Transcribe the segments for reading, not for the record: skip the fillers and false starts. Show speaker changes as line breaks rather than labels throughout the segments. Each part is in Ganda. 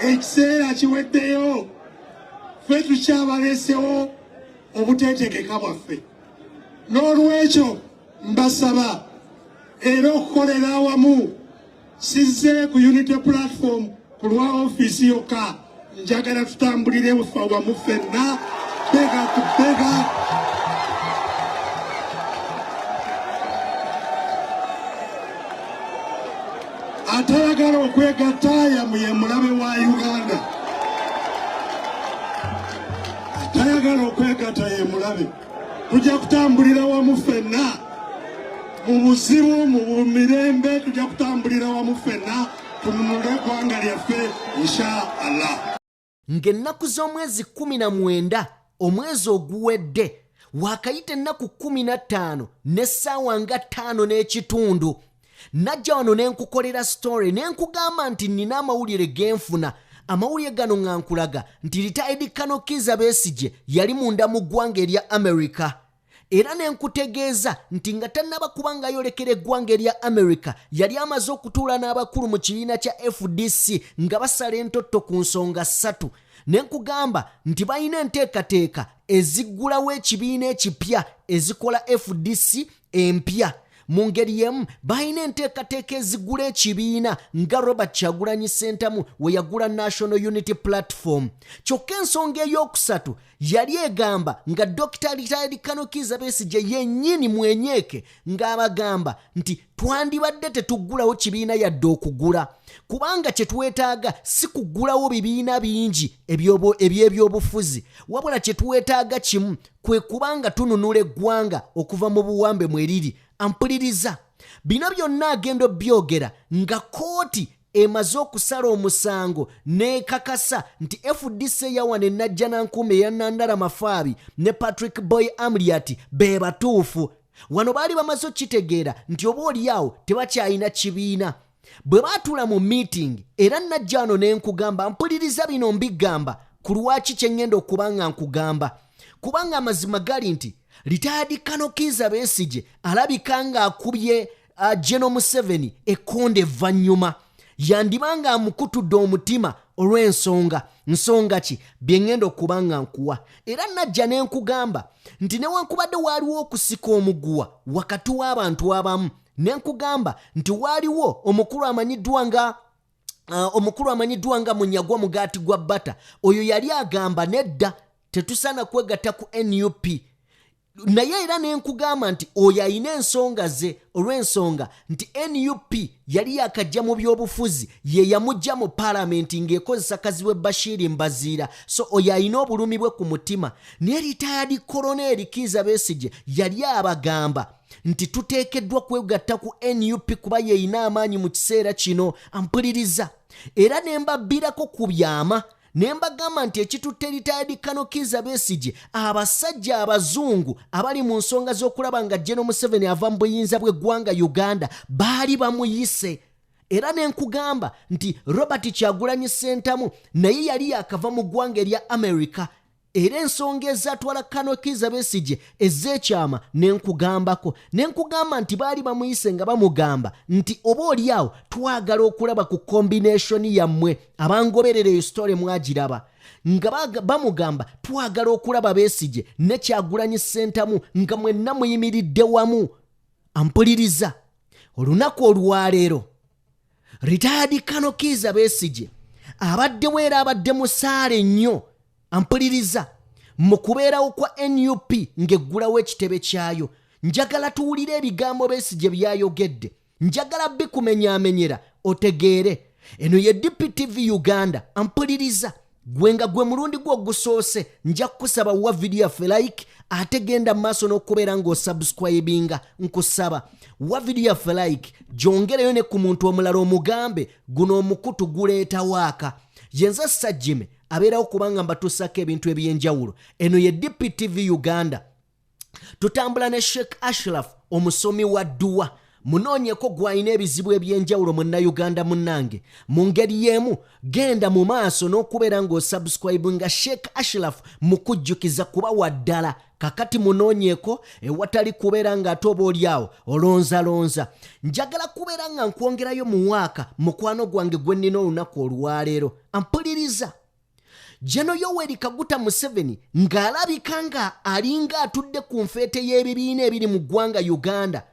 Ekiseera kiweddeyo, ffe tukyabalesewo obuteetegeka bwaffe. N'olwekyo mbasaba era okukolera awamu. Sizze ku Unity Platform ku lwa ofiisi yokka, njagala tutambulire wamu ffenna bega ku bega. Atayagala okwegatta ye mulabe wa Uganda. Atayagala okwegatta ye mulabe. Tujja kutambulira wamu ffenna mu buzibu, mu mirembe, tujja kutambulira wamu ffenna tununule eggwanga lyaffe insha Allah.
Ng'ennaku z'omwezi 19 omwezi oguwedde waakayita ennaku 15 n'essaawa nga 5 n'ekitundu, najja wano ne nkukolera story ne nkugamba nti nnina amawulire ge nfuna. Amawulire gano nga nkulaga nti retired Colonel Kizza Besigye yali munda mu ggwanga erya America, era ne nkutegeeza nti nga tannaba kuba ng'ayolekera eggwanga erya America yali amaze okutuula n'abakulu mu kibiina kya FDC nga basala entotto ku nsonga 3. Ne nkugamba nti balina enteekateeka eziggulawo ekibiina ekipya ezikola FDC empya. Mu ngeri y'emu balina enteekateeka ezigula ekibiina nga Robert Kyagulanyi Ssentamu we yagula National Unity Platform. Kyokka ensonga ey'okusatu yali egamba nga Dokita Retired Colonel Kizza Besigye yennyini mwenyeeke ng'abagamba nti twandibadde tetuggulawo kibiina yadde okugula, kubanga kye twetaaga si kuggulawo bibiina bingi eby'ebyobufuzi, wabula kye twetaaga kimu kwe kubanga tununula eggwanga okuva mu buwambe mwe liri. Ampuliriza bino byonna agenda obyogera nga kkooti emaze okusala omusango n'ekakasa nti FDC yawana Ennajjanankumbi eya Nandala Mafaabi ne Patrick Boy Amuriat be batuufu. Wano baali bamaze okukitegeera nti oba oli awo tebakyalina kibiina. Bwe baatuula mu meeting era najja wano ne nkugamba, mpuliriza bino mbigamba ku lwaki kye ŋŋenda okuba nga nkugamba, kubanga amazima gali nti Retired Colonel Kizza Besigye alabika ng'akubye General Museveni ekkonde evvannyuma, yandiba ng'amukutudde omutima olw'ensonga. Nsonga ki bye ŋŋenda okuba nga nkuwa? Era najja ne nkugamba nti newankubadde waaliwo okusika omuguwa wakati w'abantu abamu, ne nkugamba nti waaliwo omukulu amanyiddwa nga omukulu amanyiddwa nga Munyagwa Mugaati gwa Bata, oyo yali agamba nedda tetusaana kwegatta ku NUP. Naye era ne nkugamba nti oyo alina ensonga ze, olw'ensonga nti NUP yali yakajja mu byobufuzi, ye yamujja mu paalamenti ng'ekozesa Kazibwe Bashir Mbaziira, so oyo alina obulumi bwe ku mutima. Naye retired Colonel Kizza Besigye yali abagamba nti tuteekeddwa kwegatta ku NUP kuba yeyina amaanyi mu kiseera kino. Ampuliriza era ne mbabbirako ku byama ne mbagamba nti ekitutte retired Colonel Kizza Besigye, abasajja abazungu abali mu nsonga z'okulaba nga General Museveni ava mu buyinza bw'eggwanga Uganda baali bamuyise. Era ne nkugamba nti Robert Kyagulanyi Ssentamu naye yali yakava mu ggwanga erya America, era ensonga ezatwala Colonel Kizza Besigye ez'ekyama ne nkugambako, ne nkugamba nti baali bamuyise nga bamugamba nti oba oli awo twagala okulaba ku combination yammwe. Abangoberera eyo story mwagiraba nga bamugamba twagala okulaba Besigye ne Kyagulanyi Ssentamu nga mwenna muyimiridde wamu. Ampuliriza olunaku olwaleero Retired Colonel Kizza Besigye abaddewo era abadde musaale nnyo. Ampuliriza mu kubeerawo kwa NUP ng'eggulawo ekitebe kyayo. Njagala tuwulire ebigambo Besigye by'ayogedde, njagala bikumenyaamenyera otegeere. Eno ye DPTV Uganda. Ampuliriza gwe nga gwe mulundi gwo ogusoose, nja kukusaba wa video yaffe like, ate genda mu maaso n'okubeera ng'osubscribinga. Nkusaba wa video yaffe like, gyongereyo ne ku muntu omulala omugambe guno omukutu guleeta waaka. Yenze Sajjime abeerawo kubanga mbatuusako ebintu eby'enjawulo. Eno ye DPTV Uganda. Tutambula ne Sheikh Ashraf omusomi wa dduwa. Munoonyeko gw'alina ebizibu eby'enjawulo. Munnayuganda munnange, mu ngeri y'emu genda mu maaso n'okubeera ng'osubscribe nga Sheikh Ashraf mukujjukiza kuba waddala. Kakati munoonyeeko ewatali kubeera ng'ate oba oliawo olonzalonza. Njagala kubeera nga nkwongerayo mu waaka mukwano gwange gwe nnina olunaku olwaleero. Ampuliriza, General Yoweri Kaguta Museveni ng'alabika nga alinga atudde ku nfeete y'ebibiina ebiri mu ggwanga Uganda.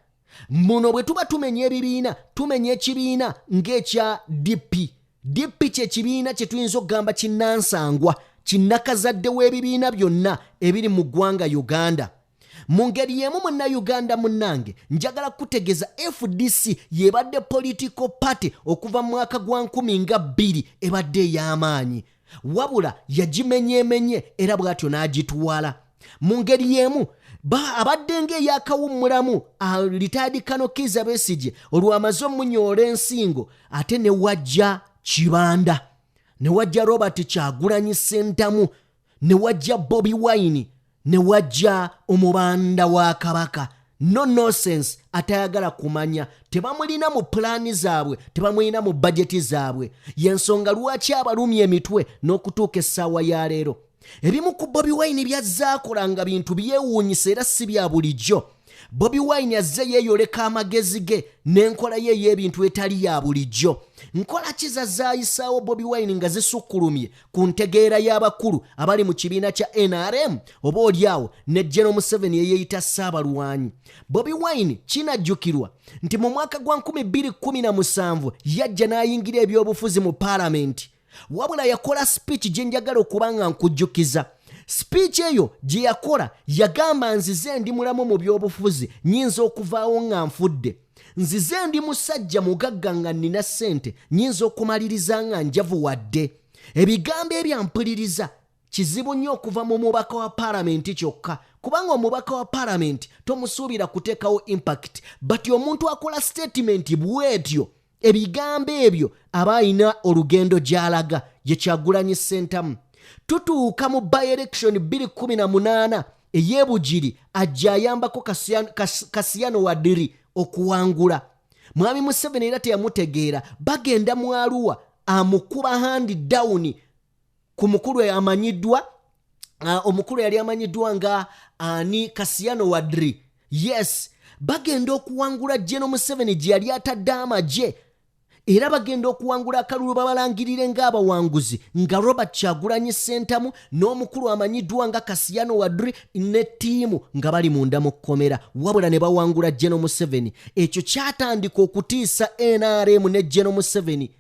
Muno bwe tuba tumenya ebibiina, tumenya ekibiina ng'ekya DP. DP kye kibiina kye tuyinza okugamba kinnansangwa, kinnakazadde w'ebibiina byonna ebiri mu ggwanga Uganda. Mu ngeri y'emu, Munnayuganda munnange, njagala kutegeeza FDC yebadde political party okuva mu mwaka gwa 2000, ebadde ey'amaanyi, wabula yagimenyeemenye era bw'atyo n'agitwala. Mu ngeri y'emu abadde ng'eyakawummulamu retired Colonel Kiiza Besigye, olwamaze omunyoola ensingo, ate ne wajja Kibanda, ne wajja Robert Kyagulanyi Sentamu, ne wajja Bobi Wine, ne wajja omubanda wa Kabaka, no nonsense, atayagala kumanya. Tebamulina mu pulaani zaabwe, tebamulina mu bajeti zaabwe. Yensonga lwaki abalumya emitwe n'okutuuka essaawa ya leero. Ebimu ku Bobi Wine byazze nga bintu byewuunyisa era si bya bulijjo. Bobi Wine azze yeeyoleka amagezi ge n'enkola ye ey'ebintu etali ya bulijjo. Nkola ki zazaayisaawo Bobi Wine nga zisukkulumye ku ntegeera y'abakulu abali mu kibiina kya NRM, oba oliawo ne General Museveni eyeeyita Ssaabalwanyi? Bobi Wine kinajjukirwa nti mu mwaka gwa 2017 yajja n'ayingira ebyobufuzi mu paalamenti, wabula yakola speech gye njagala okuba nga nkujjukiza. Speech eyo gye yakola yagamba, "Nzize ndi mulamu mu byobufuzi, nyinza okuvaawo nga nfudde. Nzize ndi musajja mugagga nga nnina ssente, nyinza okumaliriza nga njavuwadde." Ebigambo ebyampuliriza kizibu nnyo okuva mu mubaka wa paalamenti kyokka, kubanga omubaka wa paalamenti tomusuubira kuteekawo impact, but omuntu akola statement bw'etyo, ebigambo ebyo, aba alina olugendo gy'alaga. Ye Kyagulanyi Ssentamu. Tutuuka mu by-election 2018 ey'ebugiri, ajja ayambako Kasiyano Wadiri okuwangula. Mwami Museveni era teyamutegeera. Bagenda mu Arua, amukuba hand down ku mukulu amanyiddwa, omukulu yali amanyiddwa nga ani? Kasiyano Wadiri, yes. Bagenda okuwangula, General Museveni gye yali atadde amagye, era bagenda okuwangula akalulu, babalangirire ng'abawanguzi, nga Robert Kyagulanyi Ssentamu n'omukulu amanyiddwa nga Kasiyano Wadri ne ttiimu nga bali munda mu kkomera, wabula ne bawangula General Museveni. Ekyo kyatandika okutiisa NRM ne General Museveni,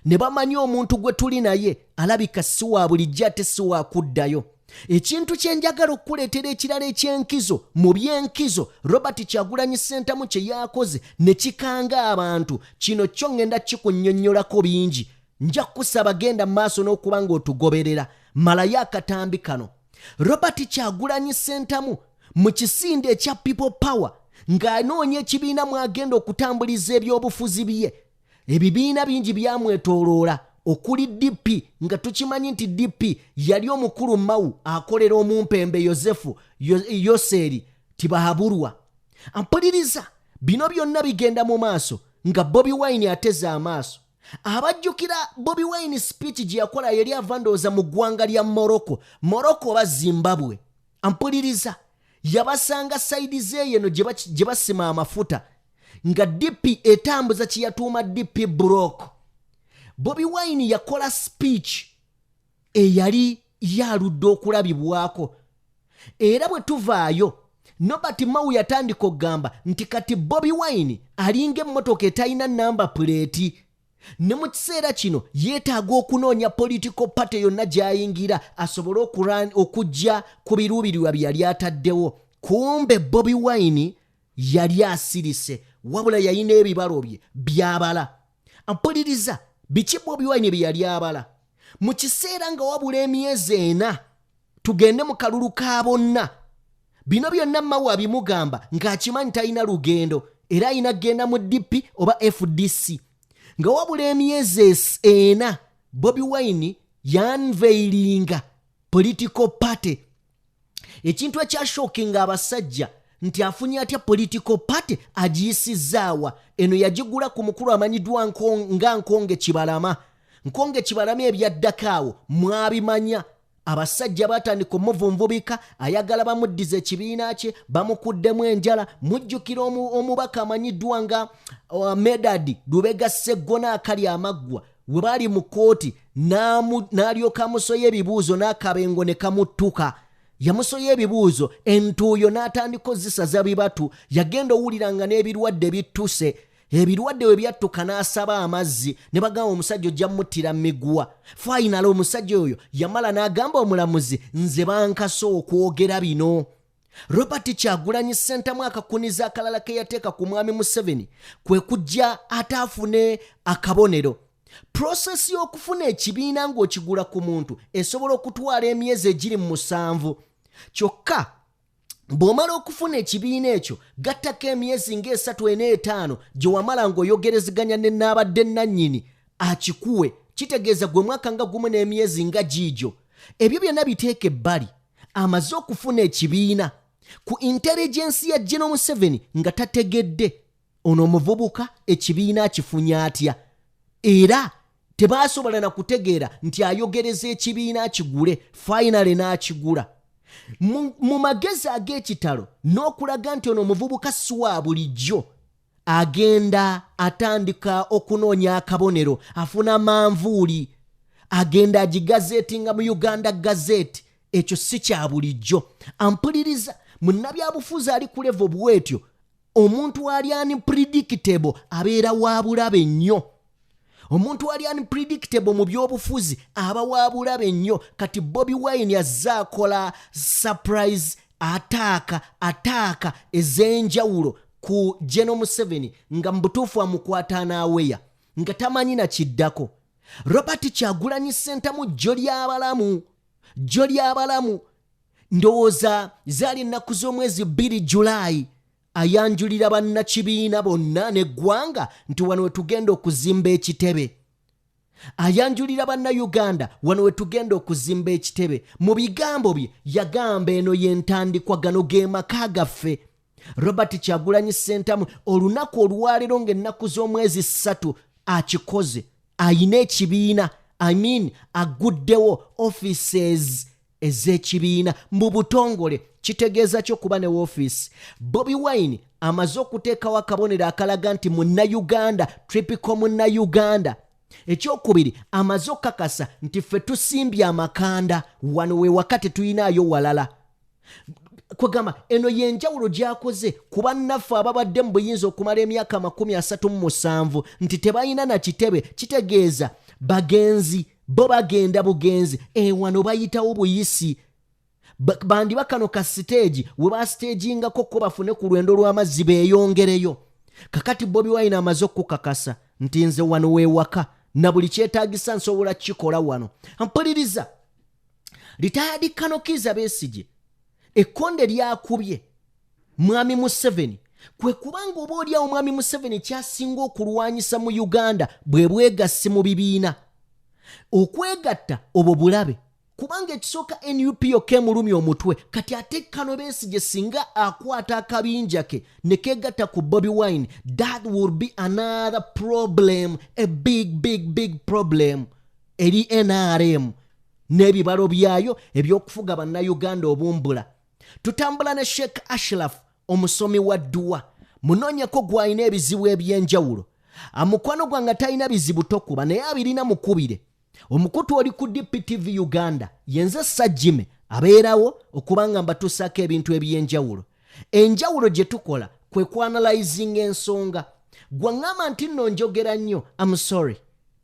ne bamanya omuntu gwe tuli naye alabika si wa bulijjo ate si wa kuddayo. Ekintu kye njagala okukuleetera ekirala eky'enkizo mu by'enkizo Robert Kyagulanyi Ssentamu kye yakoze ne kikanga abantu, kino kyo ŋŋenda kikunnyonnyolako bingi. Nja kukusaba genda mu maaso n'okuba ng'otugoberera. Malayo akatambi kano. Robert Kyagulanyi Ssentamu mu kisinde ekya People Power, ng'anoonya ekibiina mw'agenda okutambuliza ebyobufuzi bye, ebibiina bingi byamwetooloola, okuli DP, nga tukimanyi nti DP yali omukulu Mao akolera omumpembe Yosefu Yoseri Tibahaburwa. Mpuliriza, bino byonna bigenda mu maaso nga Bobi Wine ateze amaaso. Abajjukira Bobi Wine speech gye yakola, yali ava ndowooza mu ggwanga lya Morocco, Morocco oba Zimbabwe. Ampuliriza, yabasanga side zeeyeno gye basima amafuta, nga DP etambuza kye yatuuma DP Bloc. Bobi Wine yakola speech eyali yaludde okulabibwako, era bwe tuvaayo Nobert Mao yatandika okugamba nti kati Bobi Wine alinga emmotoka etalina number plate, ne mu kiseera kino yeetaaga okunoonya political party yonna gy'ayingira asobole okujja ku biruubirirwa bye yali ataddewo. Kumbe Bobi Wine yali asirise, wabula yalina ebibalo bye byabala. Mpuliriza, biki Bobi Wine bye yali abala mu kiseera nga wabula emyezi 4 tugende mu kalulu ka bonna? Bino byonna Mao abimugamba ng'akimanyi talina lugendo, era alina kugenda mu DP oba FDC. Nga wabula emyezi 4, Bobi Wine yaunveilinga political party, ekintu ekyashockinga abasajja. Nti afunye atya political party, agiyisizaawa? Eno yagigula ku mukulu amanyiddwa nga Nkonge Kibalama. Nkonge Kibalama ebyaddako awo mwabimanya. Abasajja batandika omuvunvubika, ayagala bamuddiza ekibiina kye, bamukuddemu enjala. Mujjukira omubaka amanyiddwa nga Medard Lubega Seggona akali amaggwa, we baali mu kkooti n'alyoka amusoya ebibuuzo n'akabengo ne kamuttuka. Yamusoya ebibuuzo, entuuyo n'atandika ozisaza bibatu. Yagenda owulira nga n'ebirwadde bittuse. Ebirwadde we byattuka n'asaba amazzi, ne bagamba omusajja ojja muttira miguwa. Finally omusajja oyo yamala n'agamba omulamuzi, "Nze bankasa okwogera bino." Robert Kyagulanyi Ssentamu akakuniza akalala ke yateeka ku mwami Museveni kwe kujja ate afune akabonero. Process y'okufuna ekibiina ng'okigula ku muntu esobola okutwala emyezi egiri mu 7. Kyokka bw'omala okufuna ekibiina ekyo, gattako emyezi ng'esatu, ena, etaano gye wamala ng'oyogerezeganya ne naabadde nannyini akikuwe, kitegeeza gwe mwaka nga gumu n'emyezi nga giigyo. Ebyo byonna biteeka ebbali. Amaze okufuna ekibiina ku intelligence ya General Museveni nga tategedde ono omuvubuka ekibiina akifunye atya, era tebasobola na kutegeera nti ayogereza ekibiina akigule. Finally n'akigula mu magezi ag'ekitalo n'okulaga nti ono omuvubuka si wa bulijjo. Agenda atandika okunoonya akabonero, afuna manvuuli, agenda agigazetinga mu Uganda Gazette. Ekyo si kya bulijjo. Ampuliriza, munnabyabufuzi ali ku level bwetyo, omuntu ali unpredictable abeera wa bulabe nnyo. Omuntu ali unpredictable mu byobufuzi aba wa bulabe nnyo. Kati Bobi Wine azze akola surprise attack, attack ez'enjawulo ku General Museveni, nga mu butuufu amukwata n'aweya nga tamanyi na kiddako. Robert Kyagulanyi Ssentamu, jjo ly'abalamu, jjo ly'abalamu, ndowooza zaali ennaku z'omwezi 2 Julayi, ayanjulira bannakibiina bonna n'eggwanga nti wano we tugenda okuzimba ekitebe. Ayanjulira Bannayuganda wano we tugenda okuzimba ekitebe. Mu bigambo bye yagamba, eno y'entandikwa, gano ge maka gaffe. Robert Kyagulanyi Ssentamu olunaku olwaleero ng'ennaku z'omwezi 3 akikoze, ayina ekibiina, I mean aguddewo offices ez'ekibiina mu butongole. Kitegeeza ki okuba ne woofiisi? Bobi Wine amaze okuteekawo akabonero akalaga nti Munnayuganda, typical Munnayuganda. Ekyokubiri, amaze okukakasa nti ffe tusimbye amakanda wano we waka, tetuyinaayo walala. Kwegamba eno yenjawulo gy'akoze ku bannaffe ababadde mu buyinza okumala emyaka 37 nti tebalina na kitebe. Kitegeeza bagenzi bo bagenda bugenzi, ewano bayitawo buyisi. Bandiba kano ka stage we basitagingako ko bafune ku lwendo lw'amazzi beeyongereyo. Kakati Bobi Wine amaze okukakasa nti nze wano weewaka, na buli kyetaagisa nsobola kukikola wano. Mpuliriza, retired Colonel Kiiza Besigye ekkonde lyakubye mwami Museveni kwe kubanga oba oliawo mwami Museveni kyasinga okulwanyisa mu Uganda bwe bwegassi mu bibiina. Okwegatta obwo bulabe, kubanga ekisooka NUP yokka emulumya omutwe. Kati ate Colonel Besigye singa akwata akabinja ke ne kegatta ku Bobi Wine, that will be another problem, a big, big, big problem eri NRM n'ebibalo byayo ebyokufuga Bannayuganda obumbula. Tutambula ne Sheikh Ashraf, omusomi wa dduwa. Munoonyeko gw'alina ebizibu ebyenjawulo. Amukwano gwange talina bizibu tokuba, naye abirina mukubire. Omukutu oli ku DPTV Uganda, yenze Sajjime abeerawo okubanga mbatuusaako ebintu ebyenjawulo. Enjawulo gye tukola kwe kuanalyzinga ensonga. Gwaŋŋamba nti nno njogera nnyo, am sorry,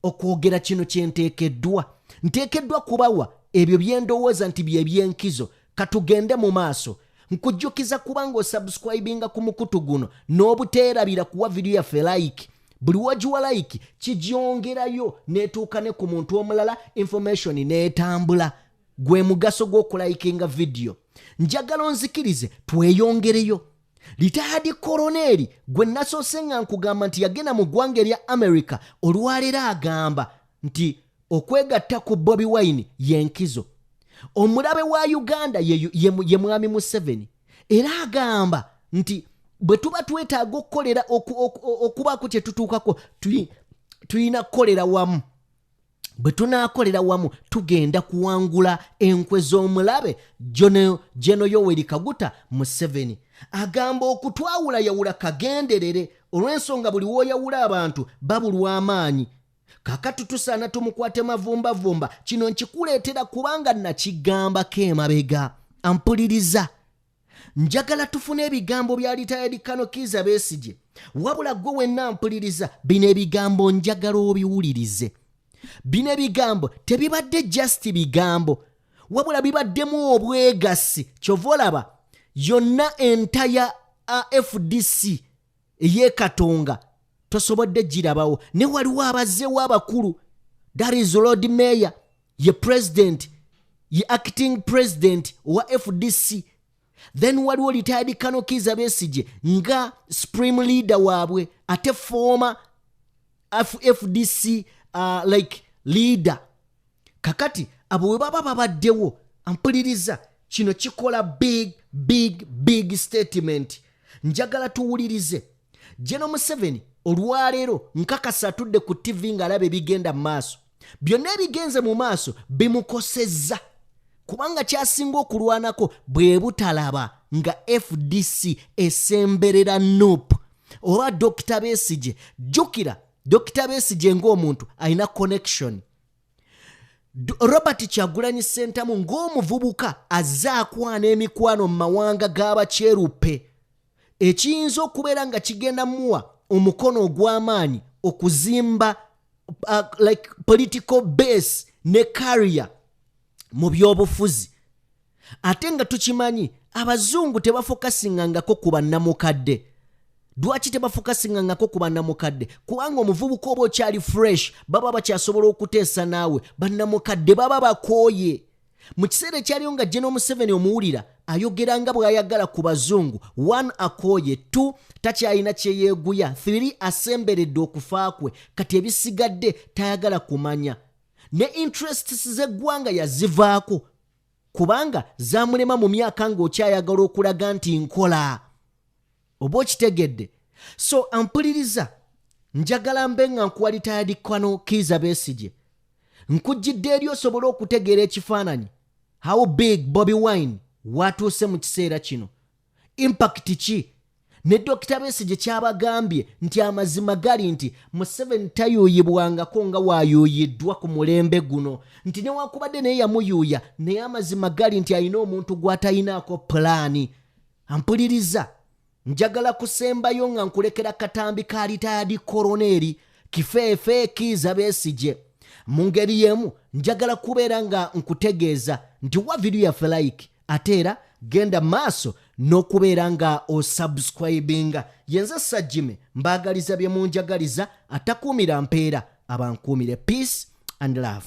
okwogera kino kyenteekeddwa, nteekeddwa kubawa ebyo byendowooza nti bye byenkizo. Katugende mu maaso. Nkujjukiza kubanga osubscribinga ku mukutu guno n'obuteerabira kuwa vidiyo yaffe like. Buli wogiwa like kigyongerayo n'etuuka ne ku muntu omulala, information n'etambula. Gwe mugaso gw'okulayikinga vidiyo. Njagala onzikirize tweyongereyo. Retired colonel gwe nasoose nga nkugamba nti yagenda mu ggwanga erya America, olwaleero agamba nti okwegatta ku Bobi Wine yenkizo. Omulabe wa Uganda ye mwami Museveni, era agamba Nti bwe tuba twetaaga okukolera okubaako kye tutuukako, tulina kukolera wamu. Bwe tunaakolera wamu tugenda kuwangula enkwe z'omulabe Geno Yoweri Kaguta Museveni. Agamba okutwawulayawula kagenderere olw'ensonga buli w'oyawula abantu babulwa amaanyi. Kaakati tusaana tumukwate mavumbavumba. Kino nkikuleetera kubanga nakigambako emabega. Ampuliriza, njagala tufune ebigambo bya retired Colonel Kiiza Besigye. Wabula gwe wenna mpuliriza, bino ebigambo njagala obiwulirize. Bino ebigambo tebibadde just bigambo, wabula bibaddemu obwegassi. Kyova olaba yonna entaya FDC ey'ekatonga tosobodde girabawo, ne waliwo abazzeewo abakulu. That is Lord Mayor, ye president, ye acting president owa FDC. Then waliwo retired Colonel Kiiza Besigye nga supreme leader waabwe, ate former FDC like leader. Kakati abo bwe baba babaddewo, ampuliriza, kino kikola big big big statement. Njagala tuwulirize Geno Museveni olwaleero. Nkakasa atudde ku TV ng'alaba ebigenda mu maaso. Byonna ebigenze mu maaso bimukosezza, kubanga kyasinga okulwanako bwe butalaba nga FDC esemberera NUP oba Dr Besigye. Jjukira Dr Besigye ng'omuntu alina connection. Robert Kyagulanyi Ssentamu ng'omuvubuka azze akwana emikwano mu mawanga g'abakyeruppe, ekiyinza okubeera nga kigenda muwa omukono ogw'amaanyi okuzimba like political base ne career mu byobufuzi. Ate nga tukimanyi abazungu tebafocusingangako ku bannamukadde. Lwaki tebafocusingangako ku bannamukadde? Kubanga omuvubuka oba okyali fresh, baba bakyasobola okuteesa naawe. Bannamukadde baba bakooye. Mu kiseera ekyaliwo nga General Museveni omuwulira ayogera nga bw'ayagala ku bazungu, one, akooye; two, takyalina kyeyeeguya; three, asemberedde okufa kwe. Kati ebisigadde tayagala kumanya, ne interests z'eggwanga yazivaako kubanga zamulema mu myaka ng'okyayagala okulaga nti nkola, oba okitegedde. So ampuliriza, njagala mbe nga nkuwa retired Colonel Kiiza Besigye. Nkujjidde eri osobole okutegeera ekifaananyi how big Bobi Wine watuuse mu kiseera kino, impact ki, ne Dr Besigye kyabagambye nti amazima gali nti Museveni tayuuyibwangako nga waayuuyiddwa ku mulembe guno, nti newankubadde naye yamuyuuya, naye amazima gali nti alina omuntu gw'atayinaako pulaani. Ampuliriza, njagala kusembayo nga nkulekera katambi ka retired colonel Kifeefe Kiiza Besigye. Mu ngeri y'emu njagala kubeera nga nkutegeeza nti wa vidiyo yaffe like, ate era genda maaso n'okubeera nga osubscribinga. Yenze Sajjime, mbaagaliza bye munjagaliza. Atakuumira mpeera abankuumire. Peace and love.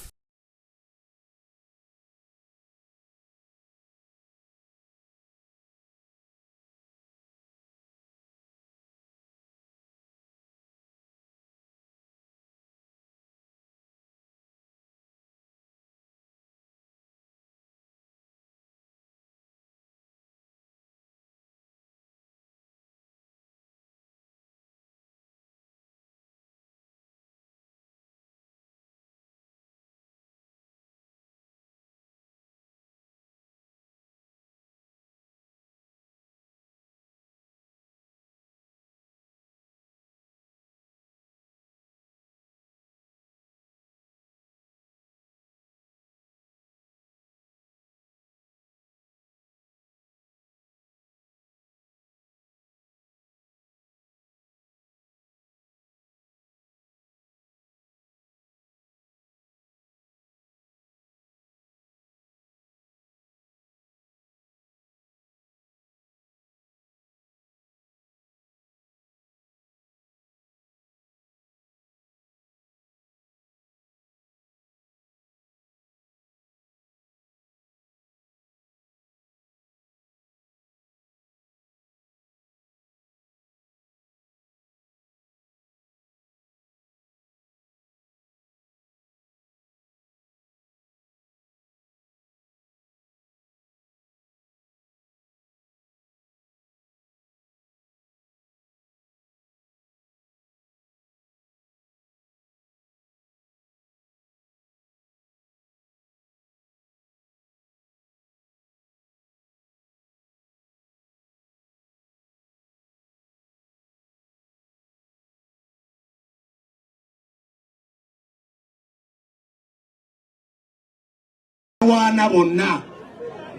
Abalwana bonna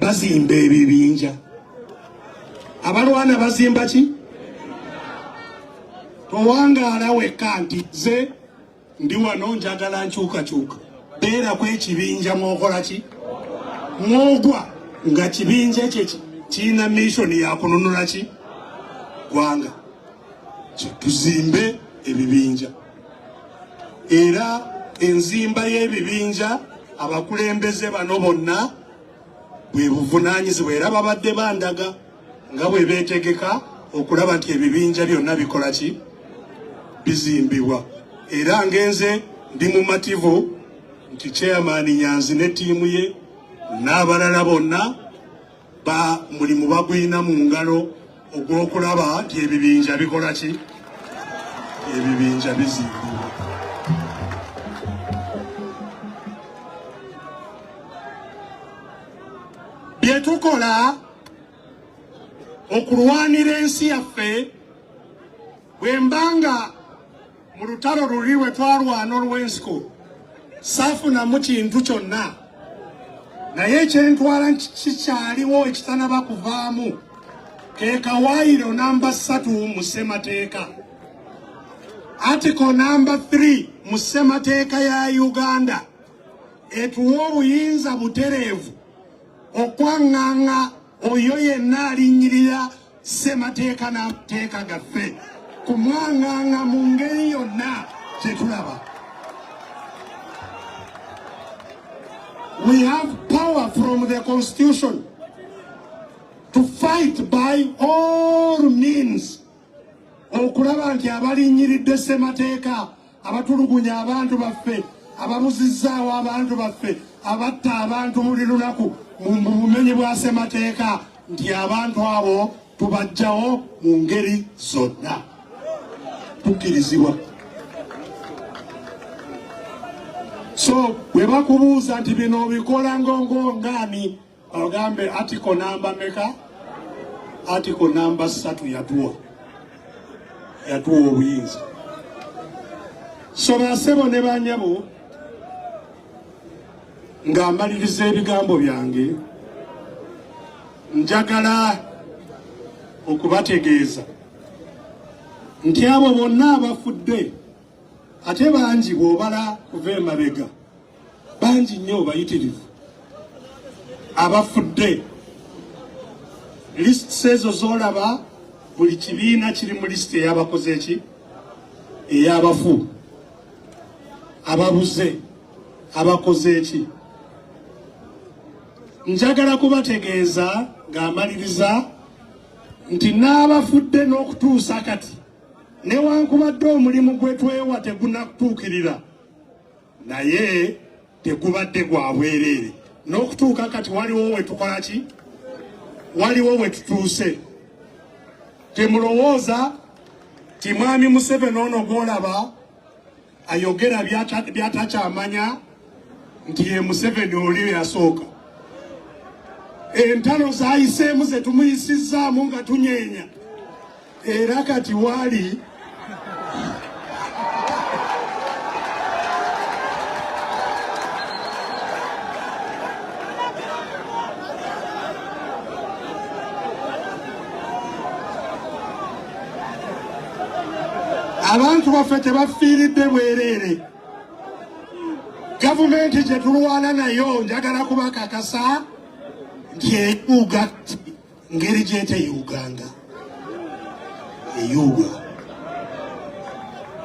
bazimba ebibinja. Abalwana bazimba ki? Towangaala wekka nti ze ndi wano njagala nkyukakyuka. Beerako ekibinja mw'okola ki? Mw'ogwa nga kibinja ekyo kirina mission ya kununula ki? Ggwanga. So tuzimbe ebibinja. Era enzimba y'ebibinja abakulembeze bano bonna bwe buvunaanyizibwa, era babadde bandaga nga bwe beetegeka okulaba nti ebibinja byonna bikola ki? Bizimbibwa. Era ngenze ndi mumativu nti Chairman Nyanzi ne ttiimu ye n'abalala bonna ba mulimu bagwina mu ngalo ogw'okulaba nti ebibinja bikola ki? Ebibinja bizimbibwa. Bye tukola okulwanira ensi yaffe, bwe mbanga mu lutalo luli lwe twalwana olw'ensiko saafunamu kintu kyonna, naye ekyentwala kikyaliwo ekitanaba kuvaamu ke kawaayiro namba 3 mu ssemateeka. Article namba 3 mu ssemateeka ya Uganda etuwa obuyinza butereevu okwaŋŋanga oyo yenna alinnyirira ssemateeka n'amateeka gaffe, kumwaŋŋanga mu ngeri yonna gye tulaba. We have power from the constitution to fight by all means okulaba nti abalinyiridde ssemateeka, abatulugunya abantu baffe, ababuzizzaawo abantu baffe, abatta abantu buli lunaku mu bumenyi bwa ssemateeka, nti abantu abo tubajjawo mu ngeri zonna. Tukkirizibwa. So bwe bakubuuza nti bino obikola ngongongaani, ogambe article namba meka? Article namba 3 yatuwa obuyinza. So basebo ne banyabo, nga mmaliriza ebigambo byange, njagala okubategeeza nti abo bonna abafudde, ate bangi bw'obala kuva emabega, bangi nnyo bayitirivu abafudde. Lists ezo z'olaba, buli kibiina kiri mu lisiti ey'abakoze eki? Ey'abafu, ababuze, abakoze eki? Njagala kubategeeza ng'amaliriza nti n'abafudde n'okutuusa kati, newankubadde omulimu gwe twewa tegunakutuukirira, naye tegubadde gwa bwereere. N'okutuuka kati waliwo we tukola ki? Waliwo we tutuuse. Temulowooza ti Mwami Museveni ono gw'olaba ayogera byatakyamanya nti ye Museveni oli yasooka. Entalo zayiseemu ze tumuyisizzaamu nga tunyeenya, era kati waali abantu baffe tebafiiridde bwereere. Gavumenti gye tulwana nayo, njagala kubakakasa nti eyuuga ngeri gyeteyuuganga, eyuuga.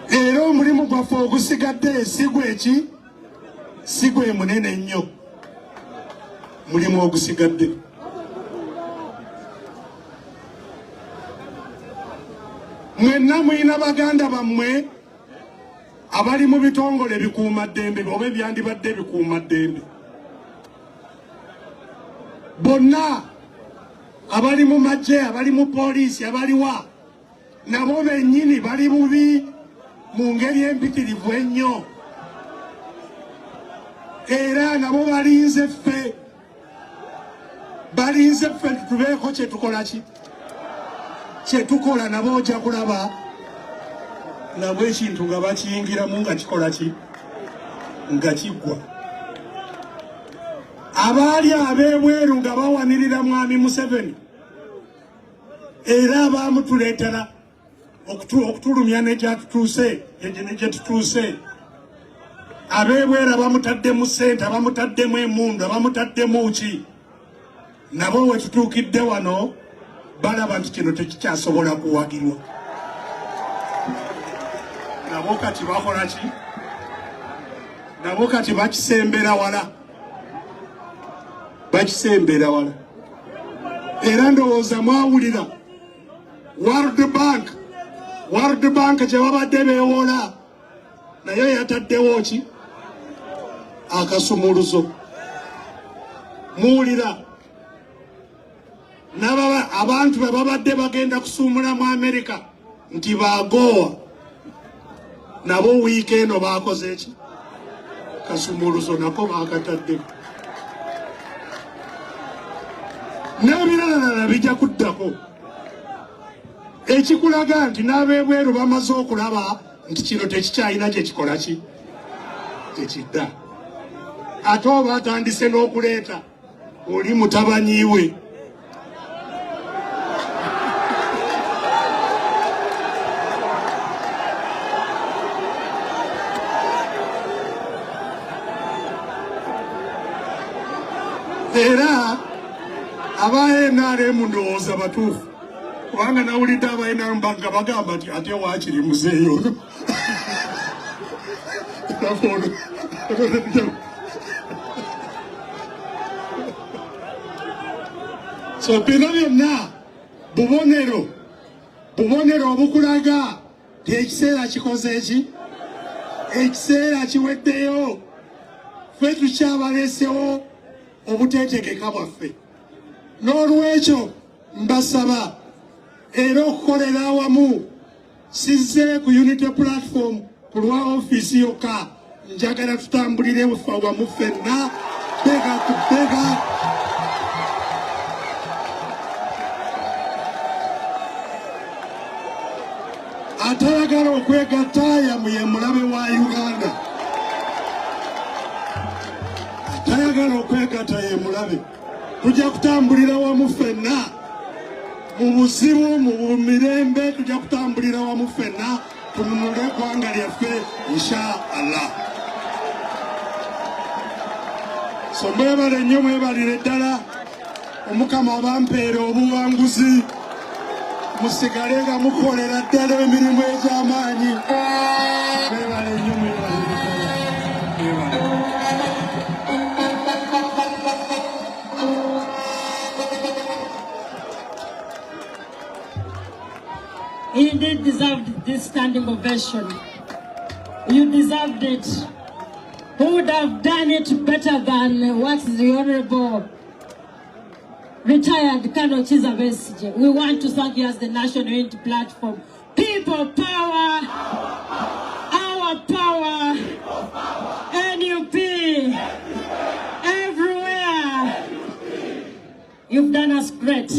Era omulimu gwaffe ogusigadde si gweki, si gwe munene nnyo, mulimu ogusigadde. Mwenna mulina baganda bammwe abali mu bitongole ebikuumaddembe oba ebyandibadde ebikuumaddembe. Bonna abali mu magye, abali mu poliisi, abaliwa nabo bennyini bali bubi mu ngeri empitirivu ennyo, era nabo balinze ffe, balinze ffe tubeeko kye tukola ki, kye tukola. Nabo ojja kulaba nabo ekintu nga bakiyingiramu nga kikola ki, nga kiggwa. Abaali ab'ebweru nga bawanirira Mwami Museveni era abaamutuleetera okutulumya ne gyatutuuse, ne gye tutuuse. Ab'ebweru abamutaddemu ssente, abamutaddemu emmundu, abamutaddemu ki, nabo we tutuukidde wano balaba nti kino tekikyasobola kuwagirwa. Nabo kati bakola ki? Nabo kati bakisembera wala, bakisembera wala. Era ndowooza mwawulira World Bank gye babadde beewola naye yataddewo ki? Akasumuluzo. Muwulira abantu be babadde bagenda kusuumula mu Amerika nti baagoowa, nabo wiiki eno baakoze ki? Kasumuluzo nako baakataddeko. N'ebirala bijja kuddako. Ekikulaga nti n'ab'ebweru bamaze okulaba nti kino tekikyalina kye kikola ki? Tekidda. Ate oba atandise n'okuleeta oli mutabanyi we. Era aba NRM ndowooza batuufu, kubanga nawulidde aba NRM nga bagamba nti ate waakiri muzeeyi ono. So bino byonna bubonero obukulaga nti ekiseera kikoze eki? Ekiseera kiweddeyo. Ffe tukyabalesewo obuteetegeka bwaffe. N'olwekyo mbasaba era okukolera awamu. Sizze ku Unity Platform ku lwa ofiisi yokka, njagala tutambulire wamu ffenna bega ku bega. Atayagala okwegatta ye mulabe wa Uganda. Atayagala okwegatta ye mulabe. Tujja kutambulira wamu ffenna mu buzibu, mu mirembe, tujja kutambulira wamu ffenna tununule eggwanga lyaffe insha Allah. So mwebale nnyo, mwebalire ddala. Omukama abampeere obuwanguzi, musigale nga mukolera ddala emirimu egy'amaanyi. Mwebale nnyo, mwebalire ddala. Mwebale.
He indeed deserved this standing ovation. You deserved it. Who would have done it better than what the Honorable retired Colonel Kizza Besigye? We want to thank you as the National Unity Platform. People power, our power, NUP, everywhere. You've done us great.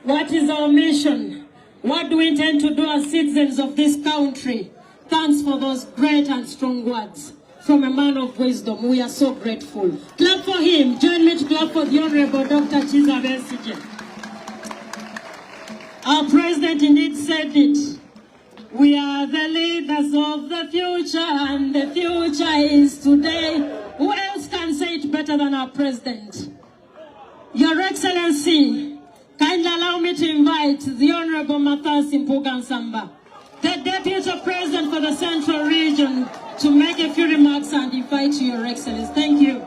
What is our mission? What do we intend to do as citizens of this country? Thanks for those great and strong words from a man of wisdom. We are so grateful. Clap for him. Join me to clap for the Honorable Dr. Kizza Besigye. Our president indeed said it. We are the leaders of the future, and the future is today. Who else can say it better than our president? Your Excellency, kindly allow me to invite the Honorable Mathias Mpuuga Nsamba, the Deputy President for the Central Region, to make a few remarks and invite you, Your Excellency. Thank you.